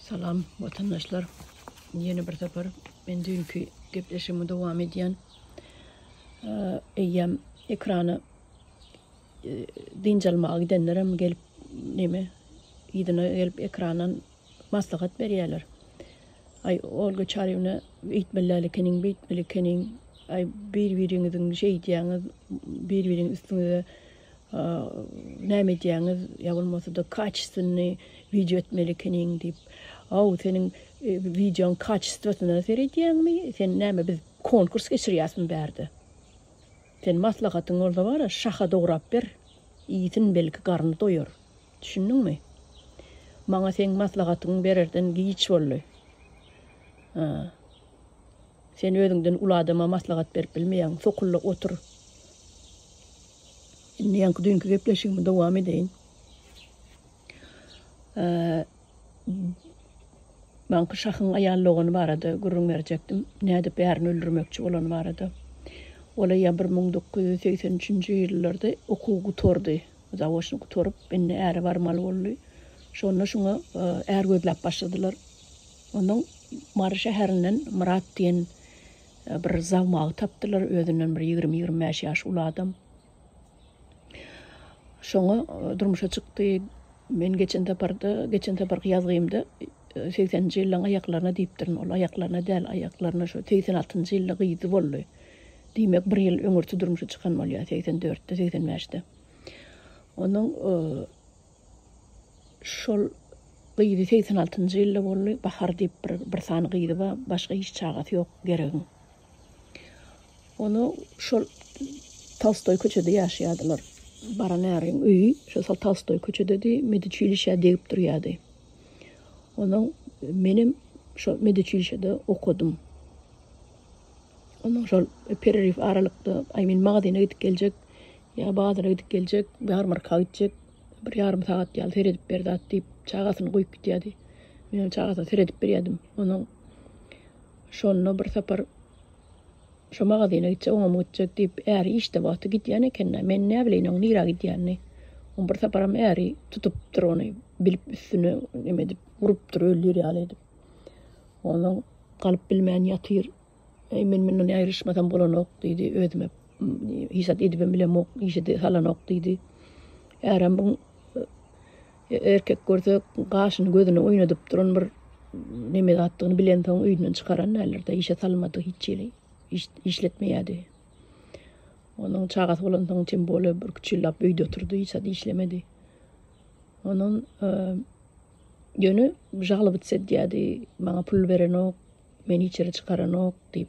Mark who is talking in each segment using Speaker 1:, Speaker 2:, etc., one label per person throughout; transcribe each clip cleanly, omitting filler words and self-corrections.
Speaker 1: Salam watandaşlar. Ýene bir sapar men düýnki gepleşigimi dowam edýän. Eýýäm ekrana e, dynç almaga gidenlerem gelip neme yzyna gelip ekrandan maslahat berýärler. Aý Olga Çaryewna eýtmeli däl ekeniň, beýtmeli ekeniň. Aý bir-biriňiziň şeýdýäňiz, bir-biriň üstüňize näme edýäňiz, ýa bolmasa-da kaçestwennyý wideo etmeli ekeniň diýip. Aw, seniň wideoň kaçestwasyna seredýäňmi? Sen näme biz konkurs geçirýäsmi bärde? Sen maslahatyň bolsa bar-a, şaha dograp ber, iýsin belki garny doýar. Düşündiňmi? Maňa seň maslahatyňy bererden giç boldy. Ha. Sen özüňden uly adama maslahat berip bilmeýäň. Sokulla otur. Indi ýaňky düýnki gepleşigimi dowam edeýin. Maňky şahyň aýal dogany barada gürrüň berjekdim. Nädip ärini öldürmekçi bolany barada. Ol eýýäm 1983-nji ýyllarda okuw gutardy. Zaoçny gutaryp, indi äre barmaly boldy. Şonda şuňa är gözläp başladylar. Ondan Mary şäherinden Myrat diýen bir zawmagy tapdylar, özünden bir 20-25 ýaş uly adam. Şoňa durmuşa çykdy. Men geçen saparda, geçen saparky ýazgymda 80-nji ýyllaryň aýaklaryna diýipdirin. Ol aýaklaryna däl, aýaklaryna şo 86-njy ýylda gyzy boldy. Diýmek, bir ýyl öňürti durmuşa çykan bolýar, 84-de, 85-de. Onuň şol gyzy 86-njy ýylda boldy. Bahar diýip bir, bir sany gyzy bar, başga hiç çagasy ýok Geregiň. Onu şol Tolstoý köçede ýaşaýardylar. Baran äriň öýi şol Tolstoý köçededi, meduçilişä degip durýardy. Onuň menem şo meduçilişede okadym. Ondan şol pereriw aralykda, aý men magazyna gidip geljek, ýa bazara gidip geljek, ýarmarka gitjek, bir ýarym sagat ýaly seredip ber zat diýip, çagasyny goýup gidýärdi. Men çagasyna seredip berýärdim. Onuň şonda bir sapar şo magazyna gitjek, oňam gitjek diýip, äri işde wagty gidýän eken-dä. Men näbileýin oň nirä gidýänini. Oň bir saparam äri tutupdyr ony, bilip üstüne neme edip, urupdyr, öldür ýaly edip. Ondan galyp bilmän ýatyr. Eý, men mundan aýryşmasam bolanok diýdi. Özüme hiç zat edibem bilemok, işe-de salanok diýdi. Ärem bu e, erkek görse gaşyny gözüne oýnadyp duran bir neme zatdygyny bilensoň öýünden çykaran däldir-de, işe salmady hiç ýeri. Iş, işletmeýärdi. Onuň çagasy bolansoň tem bolýa bir üç ýyllap öýde oturdy, hiç zat işlemedi. Ondan e, ýöne žalobits edýärdi, maňa pul berenok, Meni içeri çykaranok diýip.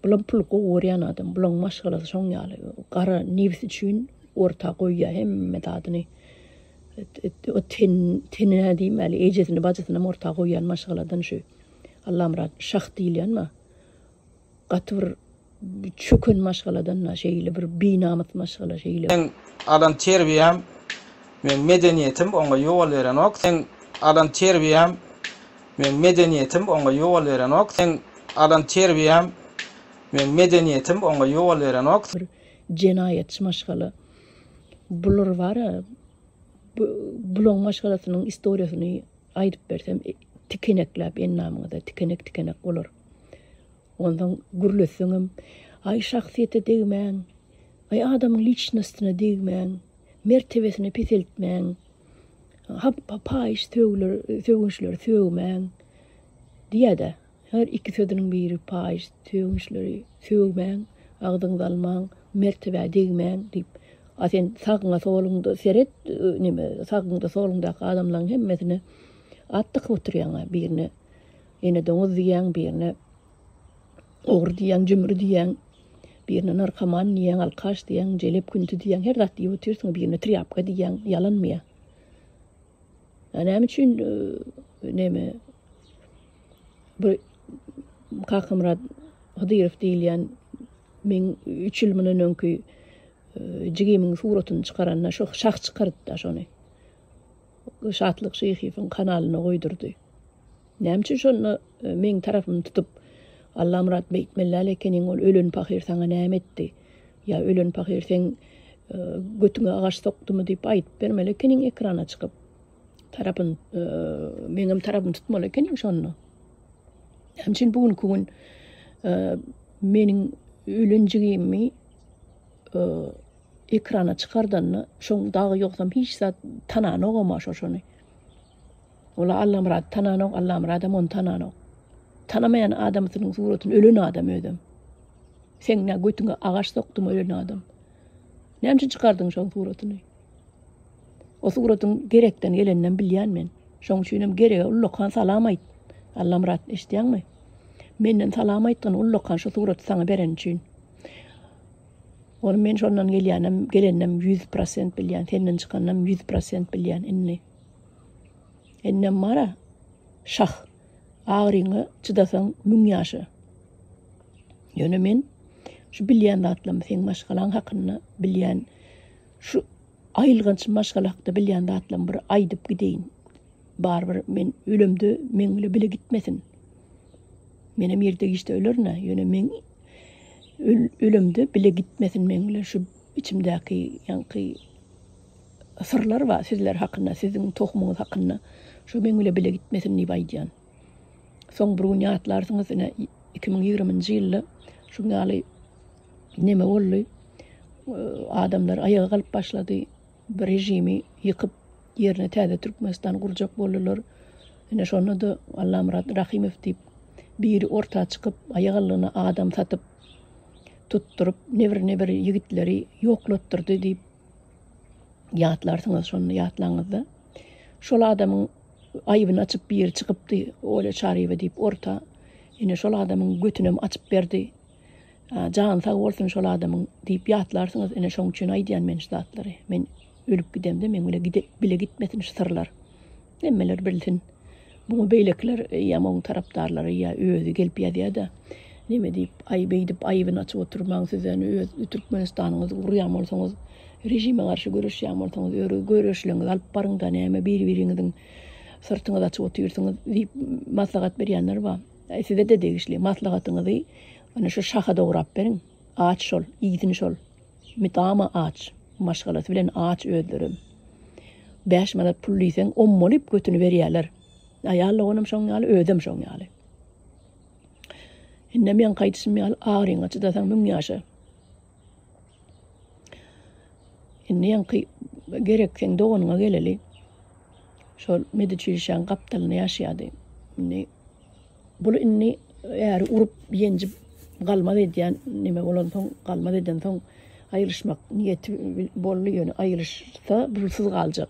Speaker 1: Bulam pul gowy görýän adam. Bulaň maşgalasy şoň ýaly. Gara nebis üçin orta goýýar hemme zadyny. O ten tenine diýmäli, ejesini, bajysyny hem orta goýýan maşgaladan şu. Allamyrat şah diýilýän bar. Gaty bir çöken maşgaladan da şeýle bir binamys maşgala şeýle.
Speaker 2: Meň alan terbiýäm, meň medeniýetim oňa ýol berenok. Seň alan terbiýäm, meň medeniýetim oňa ýol berenok. Seň alan terbiýäm, meň medeniýetim oňa ýol berenok.
Speaker 1: Bir jenaýatçy maşgala. Bular bara bu bulaň maşgalasynyň istoriýasyny aýdyp bersem tikenekläp endamyňyza tikenek tikenek bolar. Onsoň gürletseňem, aý şahsyýete degmäň, aý adamyň liçnostyna degmäň, mertebesini peseltmäň, hap paýyş sögler, sögünçleri sögmäň diýýär-de. Her iki sözüniň biri paýyş sögünçleri sögmäň, agzyňyza almaň, mertebä degmäň diýip. A sen sagyňa soluňda seret, neme, sagyňda soluňdaky adamlaryň hemmesine at dykyp oturýaň-a birine. Ene doňuz diýýäň, birine ogry diýýäň, jümri diýýäň, birine narkoman diýýäň, alkaş diýýäň, jelep künti diýýäň, her zat diýip otyrsyň, birine trýapka diýýäň, ýalanmy ýa? Ýa näme üçin e, neme bu Kakamyrat Hydyrow diýilýän meň 3 ýyl mundan öňki e, jigimiň suratyny çykaranda şo şah çykardy-da şony. Şatlyk Şyhyýewiň kanalyna goýdurdy. Näme üçin şonda meň tarapymy tutup, Allamyrat beýtmeli däl ekeniň, ol ölen pahyr saňa näme etdi? Ýa ölen pahyr seň götüňe agaç sokdumy diýip aýdyp bermeli ekeniň ekrana çykyp. Tarapyn meňem tarapymy tutmaly ekeniň şonda. Näme üçin bu günki gün meniň ölen jigimi ekrana çykardanda şoň dagy ýogsam hiç zat tananogam-a şo şony. Ola Allamyrady tananok, Allamyradam ony tananok. Tanamaýan adamsynyň suratyny ölen adam özem. Seň nä götüňe agaç sokdumy ölen adam. Näme üçin çykardyň şoň suratyny? O suratyň Gerekden geleninem bilýän men. Şoň üçinem Gerege ullakan salam aýt. Allamyrat eşidýäňmi? Menden salam aýtgyn ullakan şu suraty saňa bereni üçin. Ony men şondan gelýänem, geleninem 100% bilýän, senden çykanynam 100% bilýän indi. Indem bar-a, şah, agyryňa çydasaň müň ýaşa. Ýöne men şu bilýän zatlarymy seň maşgalaň hakynda bilýän şu aýylganç maşgala hakda bilýän zatlarymy bir aýdyp gideýin. Barybir men ölemde meň bile bile gitmesin. Menem irde giçde ölerin-ä, ýöne meň ölemde bile gitmesin meň bilen şu içimdäki ýaňky syrlar bar sizler hakynda, siziň tohumyňyz hakynda. Şu meň bile bile gitmesin diýip aýdýan. Soň bir gün ýatlarsyňyz, ine 2020-nji ýylda şuň ýaly neme boldy. Adamlar aýaga galyp başlady. Bir režimi ýykyp, ýerine täze Türkmenistan gurjak boldular. Ine şonda-da Allamyrat Rahymow diýip biri orta çykyp, aýagallygyna adam satyp, tutduryp, nebir-nebir ýigitleri ýoklatdyrdy diýip ýatlarsyňyz şony ýatlaňyzda. Şol adamyň aýybyny açyp biri çykypdy, Olýa Çaryýewa diýip orta. Ine şol adamyň götünem açyp berdi. Jany sag bolsun şol adamyň diýip ýatlarsyňyz. Ine şoň üçin aýdýan men şu zatlary. Men ölüp gidemde meň bile gide, bile gitmesin şu syrlar. Hemmeler bilsin. Muňa beýlekiler eýýäm oň tarapdarlary ýa özi gelip ýazýa-da, neme diýip, aý beýdip aýybyny açyp oturmaň siz ýöne öz Türkmenistanyňyzy gurýan bolsaňyz, režime garşy göreşýän bolsaňyz, öri göreşleňizi alyp baryň-da, näme bir-biriňiziň syrtyňyzy açyp otyrsyňyz diýip maslahat berýänler bar. Size-de degişli maslahatyňyzy ine şu şaha dograp beriň. Aç şol, iýsin şol. Mydama aç. Maşgalasy bilen aç özlerem. Bäş manat pul diýseň, ommalyp götüni berýärler. Aýal doganam şoň ýaly, özem şoň ýaly. Indem ýaňky aýdyşym ýaly, agyryňa çydasaň müň ýaşa. Indi ýaňky gerek seň doganyňa geleli. Şol meduçilişäň gapdalynda ýaşaýardy. Indi Bul indi äri urup, ýenjip galmaz edýän neme bolansoň, galmaz edensoň aýrylyşmak niýeti boldy, ýöne aýrylyşsa pulsuz galjak.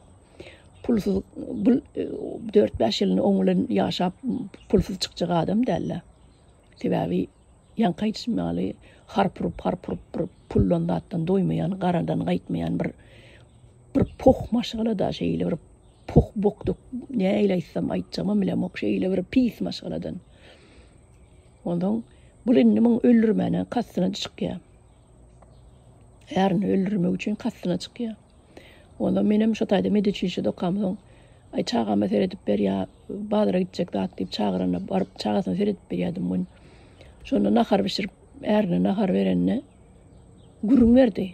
Speaker 1: Pulsuz bul dört-bäş ýylyny oň bilen ýaşap pulsuz çykjak adam däldi. Sebäbi ýaňky aýdyşym ýaly harp urup, harp urup bir puldan zatdan doýmaýan, garadan gaýtmaýan bir bir poh maşgala-da şeýle bir Poh bokduk nähili aýtsam aýtjagymam bilemok şeýle bir pis maşgaladan. Onsoň bul indi muň öldürmäne kastyna çykýar. Ärini öldürmek üçin kastyna çykýar. Ondan menem şo taýda meduçilişede okamsoň aý çagama seredip ber ýa bazara gitjek zat diýip çagyranda baryp çagasyna seredip berýärdim gün. Şonda nahar bişirip ärine nahar berende gürrüň berdi.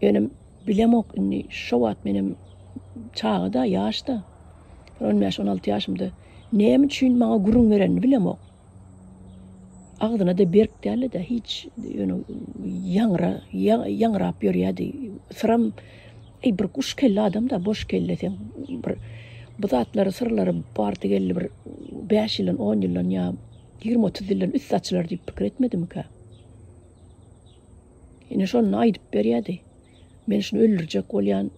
Speaker 1: Ýöne bilemok indi şo wagt menem çaga-da, ýaş-da. Bir on bäş, on alty ýaşymda. Näme üçin maňa gürrüň berenini bilemok. Agzyna-da berk däldi-de, hiç ýöne ýaňra, ýaňrap ýörýärdi. Syram, eý bir guş kelle adam-da, boş kelle sen bir bu zatlary, syrlary bardy-geldi bir bäş ýyldan, on ýyldan ýa ýigrimi-otuz ýyldan üsti açylar diýip pikir etmedimikä? Ine şonda aýdyp berýärdi. Men şuny öldürjek bolýan.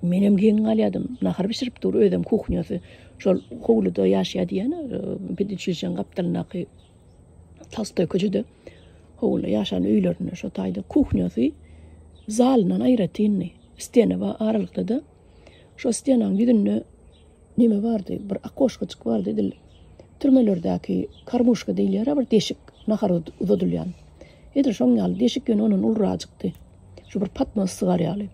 Speaker 1: Menem geň galýardym. Nahar bişirip dur, özem kuhnýasy şol howluda ýaşaýar diýýän, peduçilişäň gapdalyndaky Tolstoý köçede howluda ýaşan öýlerinde şo taýda kuhnýasy zalyndan aýratyndy. Stena bar aralykda-da. Şo stenaň ýüzünde neme bardy, bir okoşkajyk bardy edil türmelerdäki karmuşka diýilýär-ä bir deşik, nahar uzadylýan. Edil şoň ýaly deşik ýöne ondan ulurajykdy. Şu bir patnos sygar ýaly.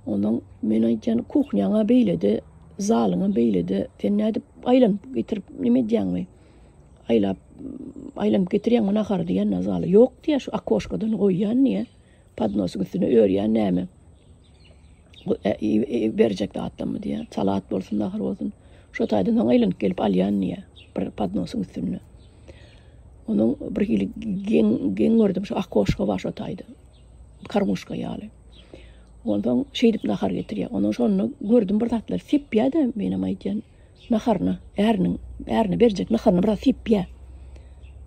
Speaker 1: Ondan men aýdýan kuhnýaňa beýlede, zalyňa beýlede, sen nädip aýlanyp getirip neme edýäňmi? Aýlap aýlanyp getirýäňmi nahary diýen zala. Ýok diýýär, şu okoşkadan goýýan diýýär. Podnosyň üstüne örýän näme? Berjek zatlarymy diýýär. Salat bolsun, nahar bolsun. Şo taýdan soň aýlanyp gelip alýan diýýär. Bir podnosyň üstünde. Onuň bir hili geň, geň gördüm. Şu akoşka bar şo taýda. Karmuşka ýaly. Onsoň şeýdip nahar getirýär. Ondan şonda gördüm bir zatlar sepýär-de, menem aýdýan naharyna, äriniň, ärine berjek naharyna biraz sepýär.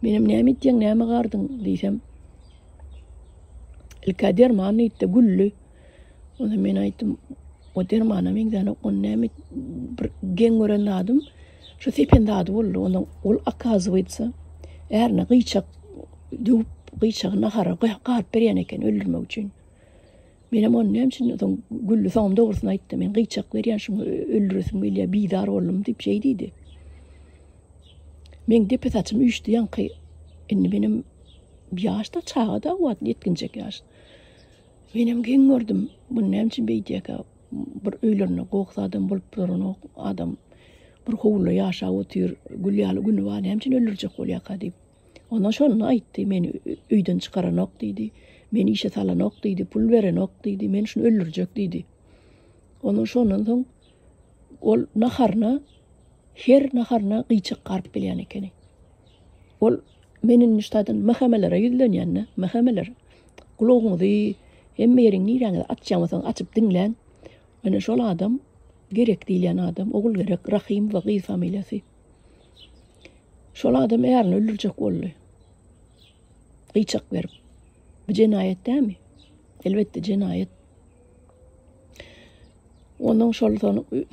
Speaker 1: Menem näme etýäň, näme gardyň diýsem, ilk-ä derman diýdi-de güldi. Onda men aýtdym, o dermana meňzänok, ony näme bir geň gören zadym, şu sepen zady boldy. Onda ol okazywaýtsa, ärine gyýçak döwüp, gyýçagy nahara garyp berýän eken öldürmek üçin. Menem ony näme üçin soň güldi, soňam dogrusyny aýtdy. Men gyýçak berýän, şuňa öldüresim gelýär, bizar boldum diýip şeý diýdi. Meň depe saçym üýşdi ýaňky. Indi menem ýaş-da, çaga-da o wagt ýetginjek ýaş. Menem geň gördüm, bu näme üçin beýdýärkä? Bir öýlerinde goh zadam bolup duranok, adam bir howluda ýaşap otyr, gül ýaly güni bar, näme üçin öldürjek bolýarka diýip. Ondan şonda aýtdy, meni öýden çykaranok diýdi, meni işe salanok diýdi, pul berenok diýdi, men şuny öldürjek diýdi. Ondan şondan soň ol naharyna, her naharyna gyýçak garyp bilýän ekeni. Ol men indi şu taýdan MHM-lere ýüzlenýän-de, MHM-ler gulagyňyzy hemme ýeriň niräňizi açýan bolsaňyz açyp diňläň. Ine şol adam gerek diýilýän adam Ogulgerek Rahymowa gyz familiýasy. Şol adam ärini öldürjek boldy. Gyýçak berip. Bu jenaýat dälmi? Elbetde jenaýat. Onuň şol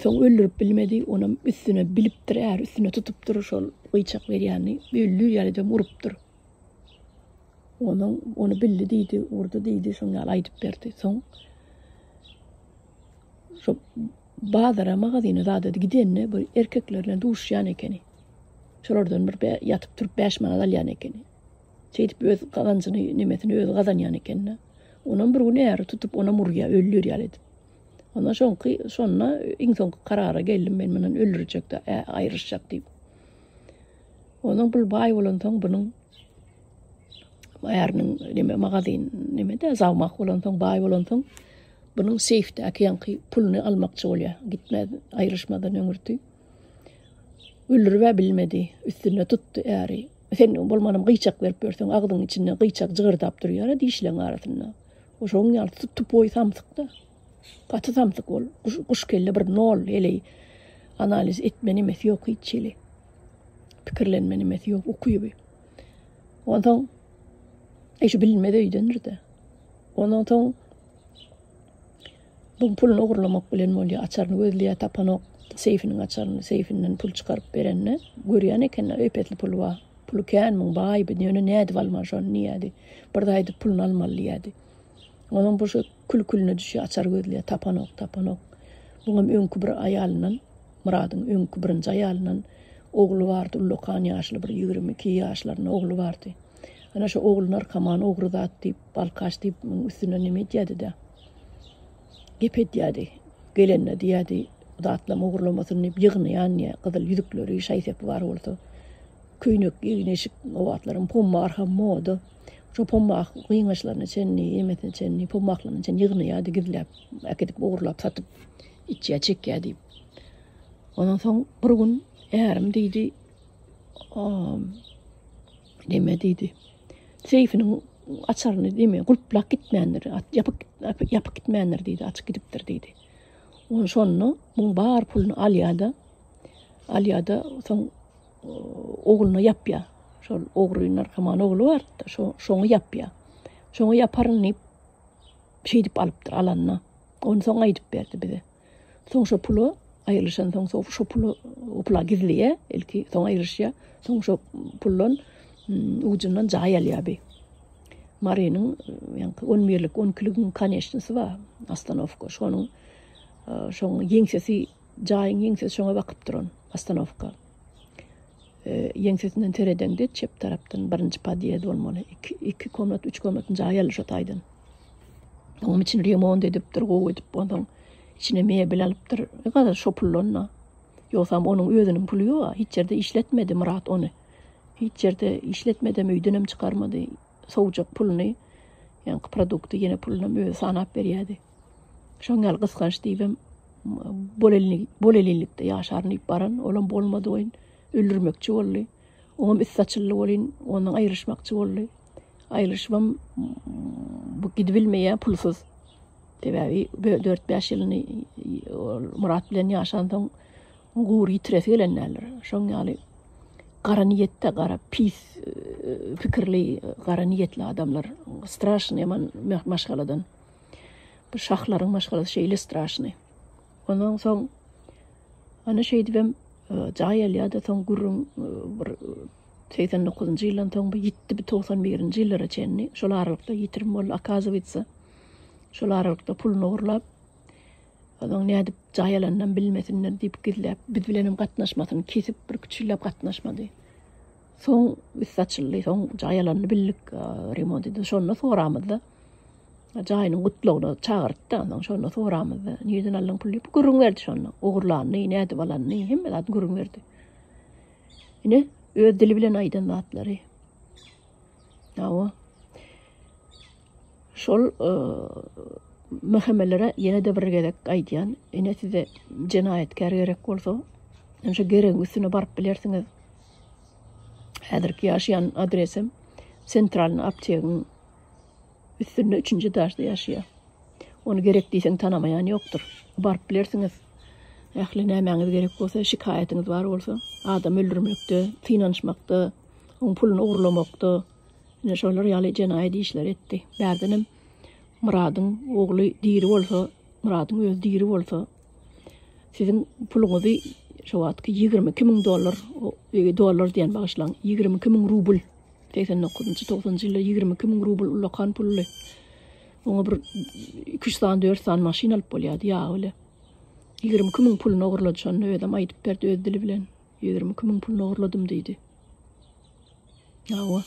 Speaker 1: soň öldürip bilmedi, onam üstüne bilipdir, är üstüne tutupdyr şol gyýçak berýänini, öldür ýaly edip urupdyr. Onuň ony bildi diýdi, urdy diýdi, şoň ýaly aýdyp berdi. Soň şo bazara, magazyna zada gidende bir erkekler bilen duşýan ekeni. Şolardan bir ýatyp turup 5 manat alýan ekeni. Şeýdip öz gazanjyny, nemesini özi gazanýan ekeni. Onam bir gün äri tutup onam urýar, öldür ýaly edip. Ondan soňky şonda iň soňky karara geldim men mundan öldürjek-de, aýryşjak diýip. Ondan bul baý bolansoň bunuň äriniň neme magazin neme-de zawmak bolansoň baý bolansoň bunuň seýfdäki ýaňky puluny almakçy bolýar. Gitmez, aýryşmadan öňürti. Öldürib-ä bilmedi. Üstünde tutdy äri. Sen bolmanam gyýçak berip ýörseň agzyň içinde gyýçak jygyrdap durýar-a dişleň arasynda. O şoň ýaly tupoý samsyk-da. Gaty samsyk ol. Guş, guş kelle bir nol heleý. Analiz etme nemesi ýok hiç hili. Pikirlenme nemesi ýok, ukyby. Onsoň e şu bilinmez öýdendir-de. Ondan soň bu puluny ogurlamak bilen bolýar, açaryny gözleýär, tapanok. Seýfiniň açaryny, seýfinden pul çykaryp berende görýän eken, öýpetli puly bar. Puly kän muň baý bu ýöne nädip almaly şony diýýärdi. Bir zat edip puluny almaly diýýärdi. Onuň bu şu kül külüne düşýär, açar gözleýär, tapanok, tapanok. Muňam öňki bir aýalyndan, Myradyň öňki birinji aýalyndan ogly bardy, ullakan ýaşly bir 22 ýaşlarynda ogly bardy. Ana şu ogly narkoman, ogry zat diýip, alkaş diýip, muň üstünden neme edýärdi-de. Gep edýärdi. Gelende diýýärdi, zatlam ogurlamasyn diýip ýygnaýan diýýär, gyzyl ýüzükleri, şaý-sepi bar bolsa. Köýnek, egin-eşik o wagtlaram pombarham moda. Şo pombah gyňaçlaryna çenli, emesine çenli, pombahlaryna çenli ýygnaýardy gizläp, äkidip ogurlap satyp içýär, çekýär diýip. Ondan soň bir gün ärim diýdi, neme diýdi. Seýfiniň açaryny neme gulplap gitmändir, ýapyk ýapyk gitmändir diýdi, açyk gidipdir diýdi. Ony şonda muň bar puluny alýar-da, alýar-da, soň ogluna ýapýar. Şol ogry narkoman ogly bardy-da, şo şoňa ýapýar. Şoňa ýaparyn diýip şeýdip alypdyr alanda. Ony soň aýdyp berdi bize. Soň şo pula aýrylyşan soň şo şo pula o pula gizleýär ilki soň aýrylyşýar. Soň şo puldan ujundan jaý alýar bi. Marynyň ýaňky on birlik, on ikiligiň koneçnisi bar, ostanowka. Şonuň şoň ýeňsesi Jaýyň ýeňsesi şoňa bakyp duran ostanowka. Ýeňsesinden seredeňde çep tarapdan birinji podýezd bolmaly. Iki, iki komnat, üç komnatny jaý aldy şo taýdan. Onuň içini remont edipdir, gowy edip, onsoň içine mebel alypdyr. E, garaz şo puldan-da. Ýogsam onuň özüniň puly ýok-a. Hiç ýerde işletmedi Myrat ony. Hiç ýerde işletmedem, öýdenem çykarmady. Sowjak puluny, ýaňky produkty ýene pulunam özi sanap berýärdi. Şoň ýaly gysganç diýibem bolelinlikde ýaşaryn diýip baran, olam bolmady welin, öldürmekçi boldy. Oňam üsti açyldy welin, ondan aýrylyşmakçy boldy. Aýrylyşybam bu gidibilmeýär pulsuz. Sebäbi dört-bäş ýylyny ol Myrat bilen ýaşansoň, gury ýitiresi gelen däldir. Şoň ýaly gara niýetde, gara pis pikirli, gara niýetli adamlar straşnyý ýaman maşgaladan. Bu şahlaryň maşgalasy şeýle straşnyý. Ondan soň ana şeýdibem jaý alýar-da soň gürrüň bir 89-njy ýyldan soň bu ýitdi bu 91-nji ýyllara çenli. Şol aralykda ýitirim boldy, okazywaýtsa. Şol aralykda puluny ogurlap, Onuň nädip jaý alanynam bilmesinler diýip gizläp, biz bilenem gatnaşmasyny kesip, birküç ýyllap gatnaşmady. Soň üsti açyldy, soň jaý alanyny bildik, remont edip, şonda soramyzda, jaýynyň gutlagyna çagyrtdy, onsoň şonda soramyzda, nireden aldyň pul diýip, gürrüň berdi şonda, ogurlanyny, nädip alanyny, hemme zadyny gürrüň berdi. Ine, öz dili bilen aýdan zatlary. Hawa. Şol MHM-lere ýene-de bir gezek aýdýan, ine size jenaýatkär gerek bolsa, ine şu geregiň üstüne baryp bilersiňiz. Häzirki ýaşaýan adresem Sentralny aptegiň üstünde üçünji etažda ýaşaýar. Ony gerek diýseň tanamaýan ýokdur. Baryp bilersiňiz. Ähli nämäňiz gerek bolsa, şikaýatyňyz bar bolsa, adam öldürmekde, synanyşmakda, oň puluny ogurlamakda, Ine şolar ýaly jenaýat işleri etdi. Bärdenem Myradyň ogly diri bolsa, Myradyň özi diri bolsa, siziň puluňyzy şo wagtky 22 müň dollar, dollar diýen bagyşlaň, 22 müň rubl, 89-njy, 90-njy ýylda 22 müň rubl ullakan puldy. Oňa bir 2-3 sany, 4 sany maşyn alyp bolýardy ýagy bile. 22 müň puluny ogurlady şonda özem aýdyp berdi öz dili bilen. 22 müň puluny ogurladym diýdi. Hawa.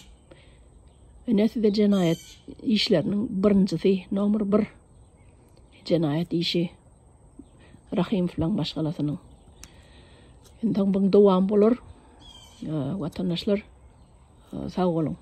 Speaker 1: Ine size jenaýat işleriniň birinjisi, nomer bir jenaýat işi Rahymowlaň maşgalasynyň. Indi buň dowamy bolar. Watandaşlar, sag boluň.